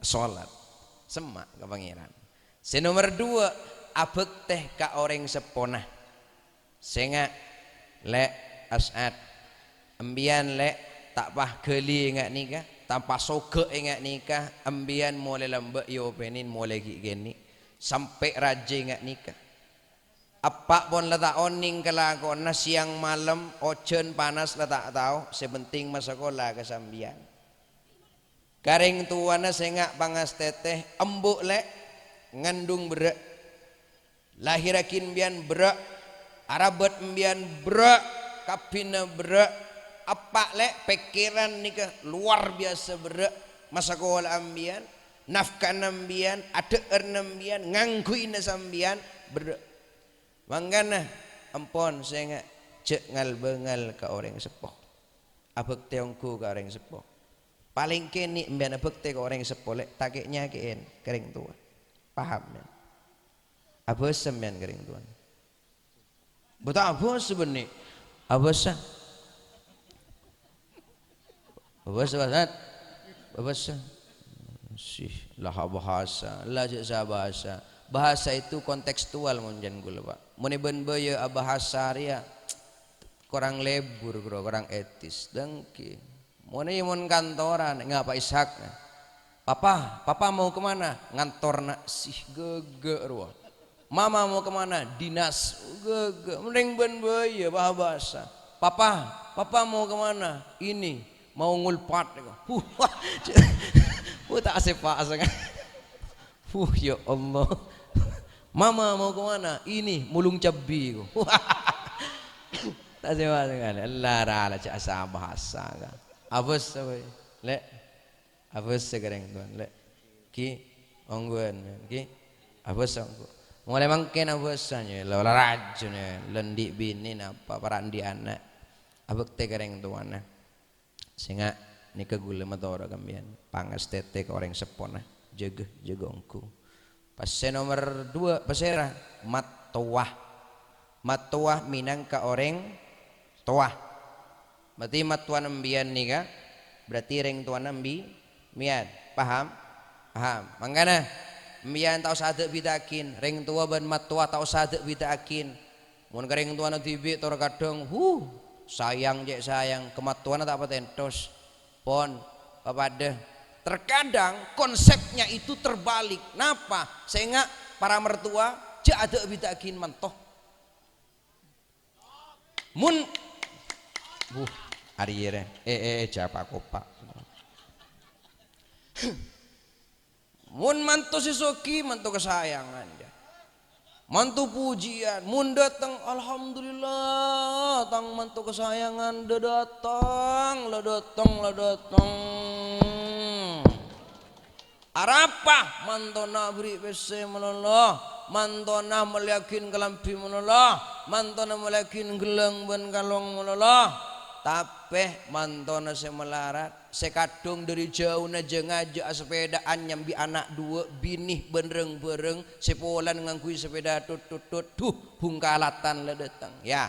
Salat. Semma' ka Pangèran. Sè nomer duwâ', abhâktè ka orèng seppona. Sènga', Lè', As'ad. Empèyan, Lè', ta' pas ghâli ènga' nèka, ta' pas soghâ ènga' nèka, empèyan molaè lambâ' èopènè molaè ghi' kènè', sampè' rajâ ènga' nèka. Eppa' pon la ta' onèng kalakowanna, sèyang malem, ojhân panas la ta' tao, sè penting masakola ka sampèyan. Ka rèng towana sènga' pangastètè, embu', Lè', ngandung berrâ'. Lahèrraghi empèyan berrâ', arabât empèyan berrâ', kabbhina berrâ', eppa', Lè', pèkkèran nèka lowar biyasa berrâ', masakola empèyan, nafkana empèyan, adhâ'ârna empèyan, ngangghuina sampèyan berrâ'. Mangkana, empon sènga' jhâ' ngal-bângal ka orèng seppo. Abhâktè ongghu ka orèng seppo. Palèng kènè' empèyan abhâktè ka orèng seppo, Lè', ta' kè'-nyakè'èn ka rèng towa. Paham, men? Abâs sampèyan ka rèng towana. Bâta abhâsa bânnè. Abhâsa. Abhâsa, Ustaz. Abhâsa. Sih, la abhâsa, la jhâ' sè abhâsa. Bahasa itu kontekstual mon jhân kaulâ, Pak. Mon è bân bâjâ abhâsa rèya, korang lebur, bro, korang etis. Dânggi. Mon è mon kantoran, ngapa Ishak? "Papa, Papa mau ke mana?" "Ngantor, Nak." Sih, ghâghâ' rowa. "Mama mau ke mana?" "Dinas." Ghâghâ'. Mending bân bâjâ, bhâ-bhâsa. "Papa, Papa mau ke mana?" "Ini, mau ngulpat." Wah, wah, ta' sèpa' sanget. Wuh, ya Allah. "Mama mau ke mana?" "Ini, mulung cabbhi." Ta' sèpa' sanget. Allah, rala, jhâ' sè abhâsa, ka. Abhâsa, wè. Lè'. Abhâsa ka rèng towana, Lè'. Ghi, ongghuwân, ghi. Abhâsa ongghu. Molaè mangkèn abhâsa, nyè, la, la rajâ, nyè, la andi' binè napa, para' andi' ana'. Abhâktè ka rèng towana. Sènga' nèka kaulâ matora ka sampèyan, pangastètè ka orèng seppona. Jâgâ, jâgâ ongghu. Pas sè nomer dua, pasèra? Mattowa. Mattowa mènangka orèng towa. Berarti mattowana sampèyan nèka, berarti rèng towana sambi-, sampèyan. Paham? Paham. Mangkana, sampèyan ta' osa adâ'-bidâ'aghin. Rèng towa bân mattowa ta' osa adâ'-bidâ'aghin. Mon ka rèng towana dhibi' tor kadhâng, huh, sayang cè' sayang, ka mattowana ta' patèntos. Pon, papadâ. Terkadang konsepnya itu terbalik. Napa? Sènga' para mertua, jhâ' adâ'-bidâ'aghin manto. Mon, wuh, arèya rè. Eh, eh, eh, jhâ' pa-kopa. Mon manto sè soghi, manto kasayangan, ya. Manto pujiyân, mon dâteng, "Alhamdulillah, tang manto kasayangan, dâ-, dâteng, la dâteng, la dâteng." Arapa? Mantona aberri' pèssè malolo, mantona mellèyaghin kalambhi malolo, mantona mellèyaghin ghellâng bân kalong malolo. Tapè mantona sè malarat, sè kadhung dâri jhâuna jâ-ngajâ asepèdaan nyambi ana' duwâ', binè bân rang-bhârâng, sè polana ngangghuy sepèda tut-tut-tut, duh, bhungkalatan la dâteng, ya.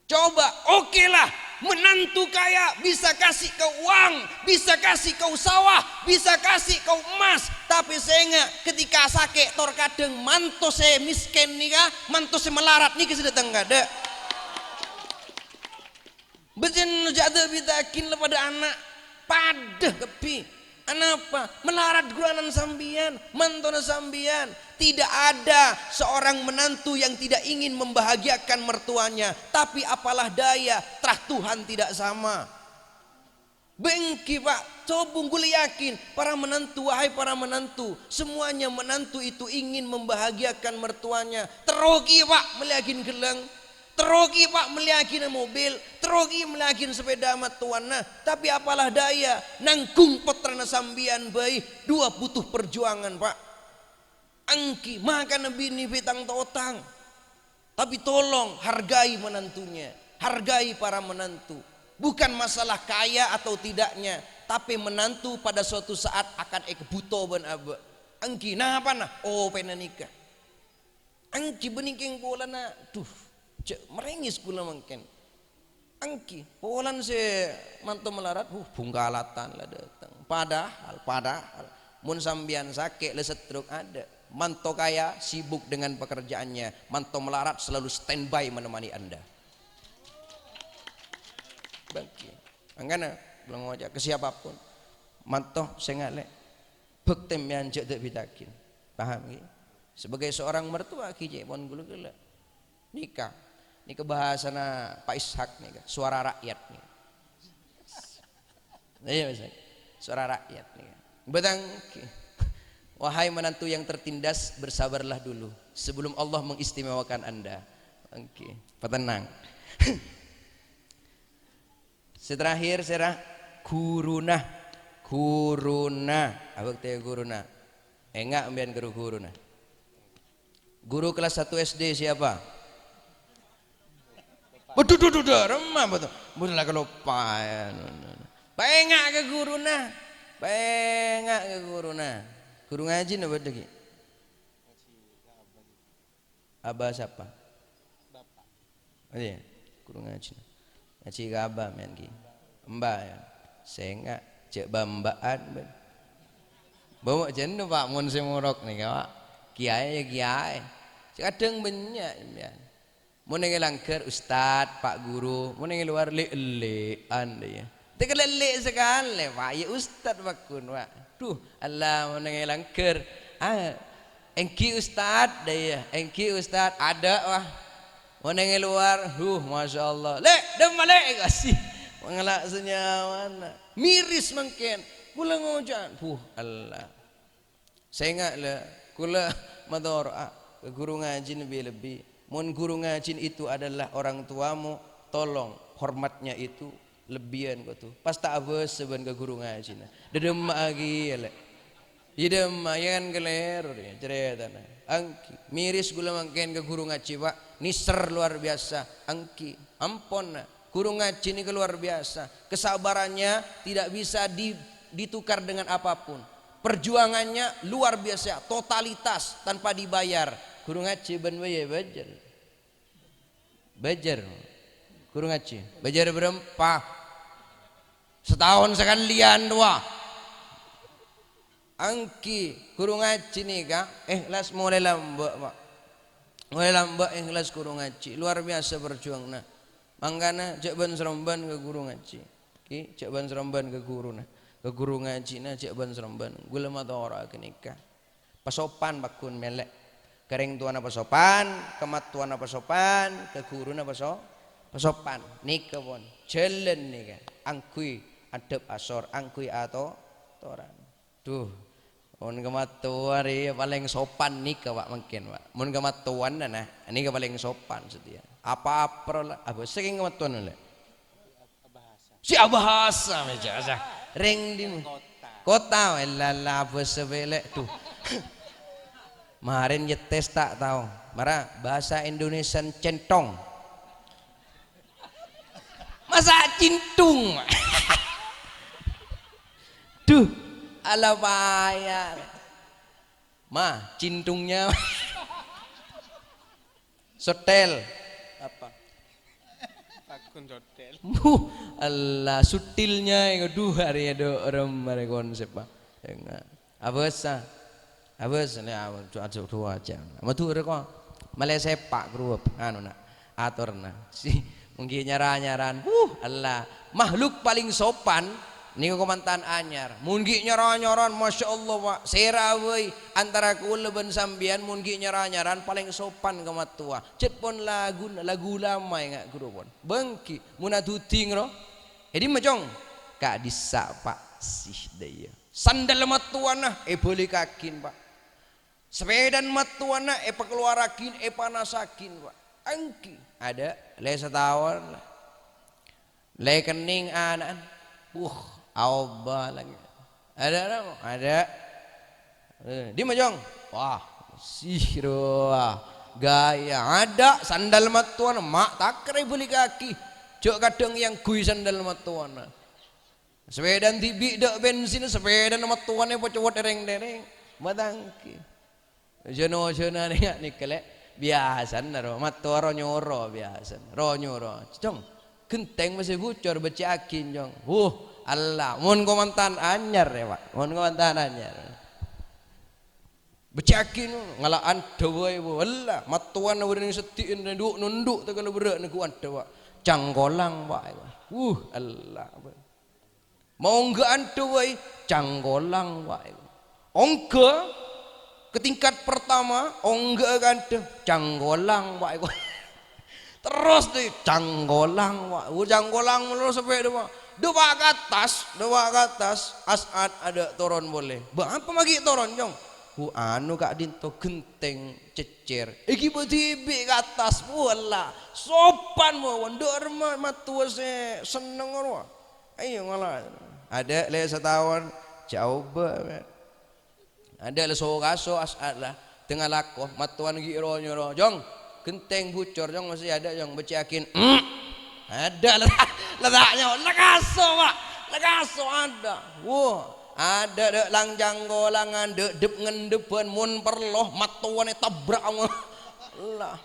Coba, oke lah, menantu kaya bisa kasih kau uang, bisa kasih kau sawah, bisa kasih kau emas, tapè sènga' ketika sakè' tor kadhâng manto sè mèskèn nèka, manto sè malarat nèka sè dâteng kaadâ'. Bâjâna jhâ' adâ'-bidâ'aghin la padâ ana', padâ kabbhi. Anapa? Malarat ghulâ ana'na sampèyan, mantona sampèyan. Tidak ada seorang menantu yang tidak ingin membahagiakan mertuanya, tapi apalah daya, terah Tuhan tidak sama. Bâ' ènggi, Pak, sobung ghulâ yakin, para menantu, wahai para menantu, semuanya menantu itu ingin membahagiakan mertuanya. Terro kèya, Pak, mellèyaghin ghellâng. Terro kèya, Pak, mellèyaghin mobil. Terro kèya mellèyaghin sepèda mattowana. Tapè apalah daya, nangghung pottrana sampèyan bhâi, duwâ butuh perjuangan, Pak. Ènggi, makana binè bhâi tang-totang. Tapi tolong hargai menantunya, hargai para menantu. Bukan masalah kaya atau tidaknya, tapi menantu pada suatu saat akan èkabhuto bân abâ'. Ènggi, napana? Opèna nèka. Ènggi bânnè kèng polana, duh, jhâ' marèngès ghulâ mangkèn. Ènggi, polana sè manto malarat, huh, bhungkalatan la dâteng. Padahal, padahal, mon sampèyan sakè' la stroke adâ'. Manto kaya sibuk dengan pekerjaannya, manto malarat selalu standby menemani Anda. Bângkè. Mangkana, kaulâ ngoca' ka siapapun, manto sènga' lè', bhâktè sampèyan jhâ' dâ'-bidâ'aghin. Paham, ghi? Sebagai seorang mertua, ghi, cè' pon ghulâ ghellâ'. Nèka, nèka bahasana Pak Ishak nèka, suara rakyat nèka. Iya, Mas. Suara rakyat nèka. Bâtang, wahai menantu yang tertindas, bersabarlah dulu sebelum Allah mengistimewakan Anda. Oke, patenang. Sè terakhir, sèra? Ghuruna. Ghuruna. Abhâktè ghuruna. Enga' sampèyan ka ru-ghuruna. Guru kelas satu S D siapa? Waduh, duh, duh, duh, remma betul. Mun la kaloppaè. Paènga' ka ghuruna. Paènga' ka ghuruna. Guru ngajhi napa dhâggi'? Abah sapa? Iyâ, ghuru ngajhina. Ngajhi ka Aba mèn ghi. Embah, yâ. Sènga', jhâ' bâ'-embâ'ân, bân. Bâ' jhâ' napa, Pak, mon sè morok nèka, Pak? Kiyaè, yâ, kiyaè. Kadhâng bânnya' sampèyan. Mon neng è langghâr, Ustad, Pak Guru. Mon neng è lowar, lè'-ellè'an, yâ. Tèka lè'-ellè' sakalè, Pak. Yâ, Ustad, Pak, ghun, Pak. Duh, Allah, mon neng è langghâr. Ah, èngghi, Ustad, dâ, yâ. Èngghi, Ustad. Adâ', wah. Mon neng è lowar, huh, masyaallah. Lè', dâmma, lè', kasih. Mangala' sanyawana. Miris mangkèn. Kaulâ ngoca'an, buh, Allah. Sènga', la, kaulâ matoro'a ka ghuru ngajhi lebbi-lebbi. Mon ghuru ngajhi itu adalah orang tuamu, tolong hormatnya itu lebbiyân kodhu. Pas ta' abâs sabân ka ghuru ngajhina. Dhâdhâmma'aghi, yâ, lè'. Yâ, dhâmma, yâ kan kalèro, yâ, carètana. Èngghi, miris kaulâ mangkèn ka ghuru ngajhi, Pak. Nèser luar biasa. Èngghi, ampon, na. Ghuru ngajhi nèka luar biasa. Kesabarannya tidak bisa di-, ditukar dengan apapun. Perjuangannya luar biasa, totalitas, tanpa dibayar. Ghuru ngajhi bân bâjâr, bâjâr. Bâjâr. Ghuru ngajhi. Bâjâr bârâmpa? Sataon sakalèyan, rowa. Èngghi, ghuru ngajhi nèka ikhlas molaè lambâ', Pak. Molaè lambâ' ikhlas ghuru ngajhi. Luar biasa perjuanganna. Mangkana jhâ' bân-srembân ka ghuru ngajhi. Ki, jhâ' bân-srembân ka ghuruna. Ka ghuru ngajhina jhâ' bân-srembân. Kaulâ matoro'a ghânèka. Pasopan, Pak, ghun mèlè. Ka rèng towana pasopan, ka mattowana pasopan, ka ghuruna paso-, pasopan. Nèka pon, jhâlân nèka. Angghuy adhâp asor, angghuy ato-, atoran. Duh, mon ka mattowa rèya palèng sopan nèka, Pak, mangkèn, Pak. Mon ka mattowana, nah, nèka palèng sopan satèya. Apa-apa la, abâ' sakèng ka mattowana, lè'. Si abhâsa mèja sa. Rèng dimma? Kota, wellala, abhâsa pèlè', duh. Marèn nyetes ta' tao. Mara, bahasa Indonesian centong. Masa cintung? Duh, ala paya. Ma, cintungnya. Sotel. Apa? Akun sotel. Buh, Allah, sutilnya, aduh, arèya do, orèng marè konsep, Pak. Enggak. Abhâsa. Abhâsa, lè, aduh, aduh, aduh, aja. Madhurâ kok. Malè sepak, gruwep, anu, na'. Atorna. Si, mungkin nyara-nyaran. Wuh, Allah. Makhluk paling sopan, nèko kamantan anyar. Mun ghi' nyara-nyaran, Masya Allah, Pak. Sèra bhâi antara kaulâ bân sampèyan, mun ghi' nyara-nyaran, palèng sopan ka mattowa. Cèt pon lagu, lagu lama enga' ghuru pon. Bânggi, mun adhuding, ro. È dimma, Cong? Ka'dissa', Pak. Sih, dâ iyâ. Sandal mattowana èbâlikaghin, Pak. Sapèdana mattowana èpakalowaraghina, èpanassaghina, Pak. Èngghi, adâ', lè sataon, la. Lè kennèng ana'na. Wuh, aobâ lagi. Adâ', adâ', adâ'. Eh, dimma, Cong? Wah, sih, rowa. Gaya. Adâ', sandal mattowana, ma' takèr èbâlikaghi. Jhâ' kadhâng èangghuy sandal mattowana. Sapèdana dhibi' dâ' bensin, sapèdana mattowana èpacowot è rèng-tèrèng. Matanggi. Jhâ-, jhâna nèka, nèka, lè'. Biyasana ro, mattowa ro nyoro, biyasana. Ro nyoro. Cong, ghentèng masè bucor, beccè'aghi, Cong. Wuh, Allah. Mon kamantan anyar, yâ, Pak. Mon kamantan anyar. Beccè'aghi, no. Ngala' andhâ bhâi, bu. Allah. Mattowana bârâ' nèng seddhi'na, nondhu'-nondhu' ta' kala bârâ' nèko andhâ, Pak. Cangkolang, Pak. Wuh, Allah. Maongghâ andhâ bhâi, cangkolang, Pak. Ongghâ ka tingkat pertama, ongghâ ka andhâ, cangkolang, Pak. Terros, dhi, cangkolang, Pak. Oh, cangkolang terros sampè' dâpa'. Dâpa' ka attas, dâpa' ka attas. As'ad adâ' toron polè. Bâ, apa maghi' toron, Cong? Bu, anu, ka'dinto ghentèng cèccèr. Èghibâ dhibi' ka attas. Wala, sopan mawon. Dâ' remma mattowa sè senneng rowa. Ayo, ngala'. Adâ' lè sataon, coba, men. Adâ' la so-kaso As'ad la. Tengnga lako, mattowana ghi' ro-nyoro. Jong, ghentèng bucor, Jong, masih adâ', Jong, beccè'aghin. Mm. Adâ' la, la ta' nyawa. La kaso, Pak. La kaso adâ'. Wo, adâ' dâ' lang-cangkolangan, dâ' dep-ngendebbhân, mon parlo, mattowana ètabrak. La.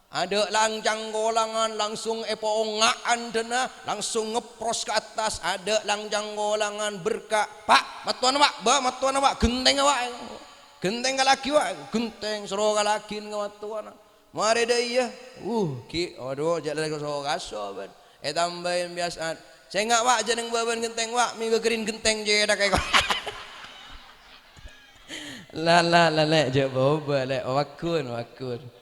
Adâ' lang cangkolangan langsung èpoonga'an dâna, langsung ngepros ka attas. Adâ' lang cangkolangan berka', "Pak, mattowana, Pak, bâ, mattowana, Pak, gentengnga, Pak. Genteng kalaghi, Pak, genteng, soro kalaghin ka mattowana." Marè dâ' iyâ, uh, ghi', adhu, jhâ' la kaso-kaso bân. Ètambâi bi' As'ad. "Sènga', Pak, jhâ' neng bâbâna genteng, Pak, mè' ghâgghârin genteng cèthak èko." La, la, la, Lè', jhâ' bâbâ, Lè', waggun, waggun.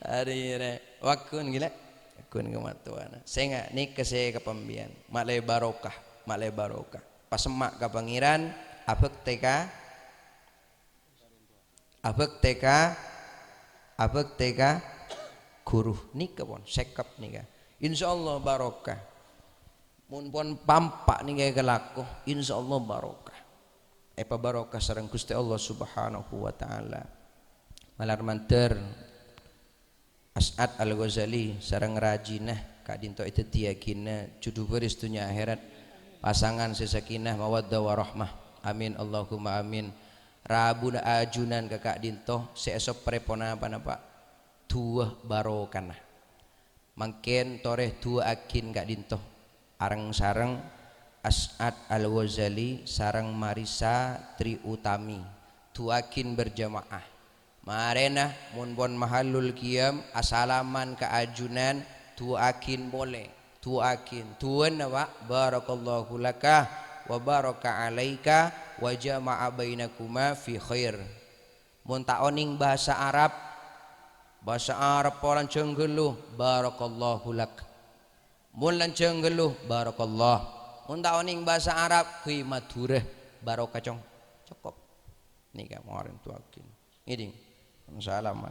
Arèya, waggun ghi, Lè'. Waggun ka mattowana. Sènga', nèka sè kapambiyân. Ma'lè barokah, ma'lè barokah. Pasemma' ka Pangèran, abhâktè ka, abhâktè ka, abhâktè ka ghuru. Nèka pon, sèkap nèka. Insyaallah barokah. Mon pon pampa' nèka èkalako, insyaallah barokah. Èpabarokah sareng Ghustè Allah Subhanahu wa Ta'ala. Malar mandhâr, As'ad Al-Ghazali sareng rajina ka'dinto èdhâddhiyâghinâ judhu bâris dhunnya akhèrat, pasangan sè sakinah, mawaddah, warahmah. Amin, Allahumma amin. Rabuna ajunan ka ka'dinto sè èsoprè ponapa, napa? Du'a barokana. Mangkèn torè du'aaghin ka'dinto, areng-sareng As'ad Al-Ghazali sareng Marissa Tri Utami. Du'aaghin berjamaah. Marèna, mon pon mahallul qiyam, asalaman ka ajunan, du'aaghin polè. Du'aaghin. Du'ana, Pak, "Barakallahu laka wa baraka alaika wa jama'a bainakuma fi khair." Mon ta' onèng bhâsa Arab, bhâsa Arab pon lanjhâng ghâllu, "Barakallahu lak." Mon lanjhâng ghâllu, "Barakallah." Mon ta' onèng bhâsa Arab, ghuy Madhurâ, "Barokah, Cong." Cokop. Nèka marèn du'aaghin. Ngèdhing. Salaman.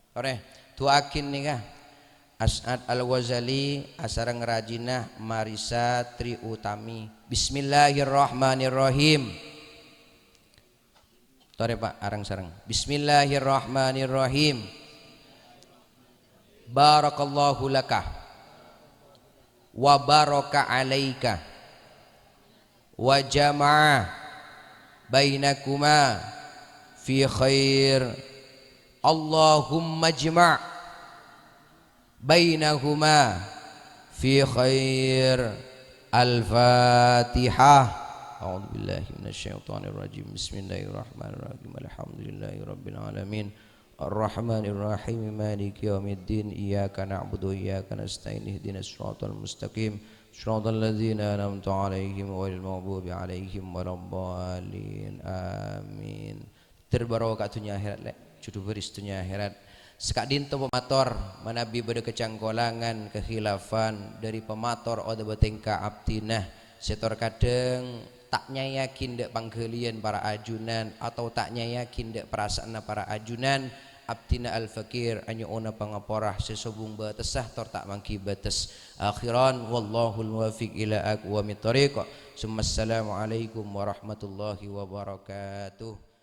Torè, du'aaghin nèka. As'ad Al-Ghazali asareng rajina Marissa Tri Utami. Bismillahirrahmanirrahim. Torè, Pak, areng-sareng. Bismillahirrahmanirrahim. Barakallahu laka wa baraka alaika wa jama'a bainakuma fi khair. Allahumma jma' bainahuma fi khair. Al-Fatihah. A'udzubillahi minasyaitonirrajim. Bismillahirrahmanirrahim. Alhamdulillahirabbil alamin. Arrahmanirrahim. Maliki yaumiddin. Iyyaka na'budu wa iyyaka nasta'in. Ihdinas siratal mustaqim. Siratal ladzina an'amta 'alaihim ghairil maghdubi 'alaihim waladdallin. Amin. Ter barokah dhunnya akhèrat, Lè'. Judhu bâris dhunnya akhèrat. Saka'dinto pamator, manabi bâdâ kacangkolangan, kakhilafan, dâri pamator otabâ tèngka abdhina, sè tor kadhâng ta' nyayaghin dâ' pangghâliyân para ajunan, otabâ ta' nyayaghin dâ' parasaanna para ajunan, abdhina al-fakir anyo'ona pangapora sè sobung bâtessa tor ta' mangghi bâtes. Akhiran, wallahul muwaffiq ila aqwamit thoriq. Summassalamualaikum warahmatullahi wabarakatuh.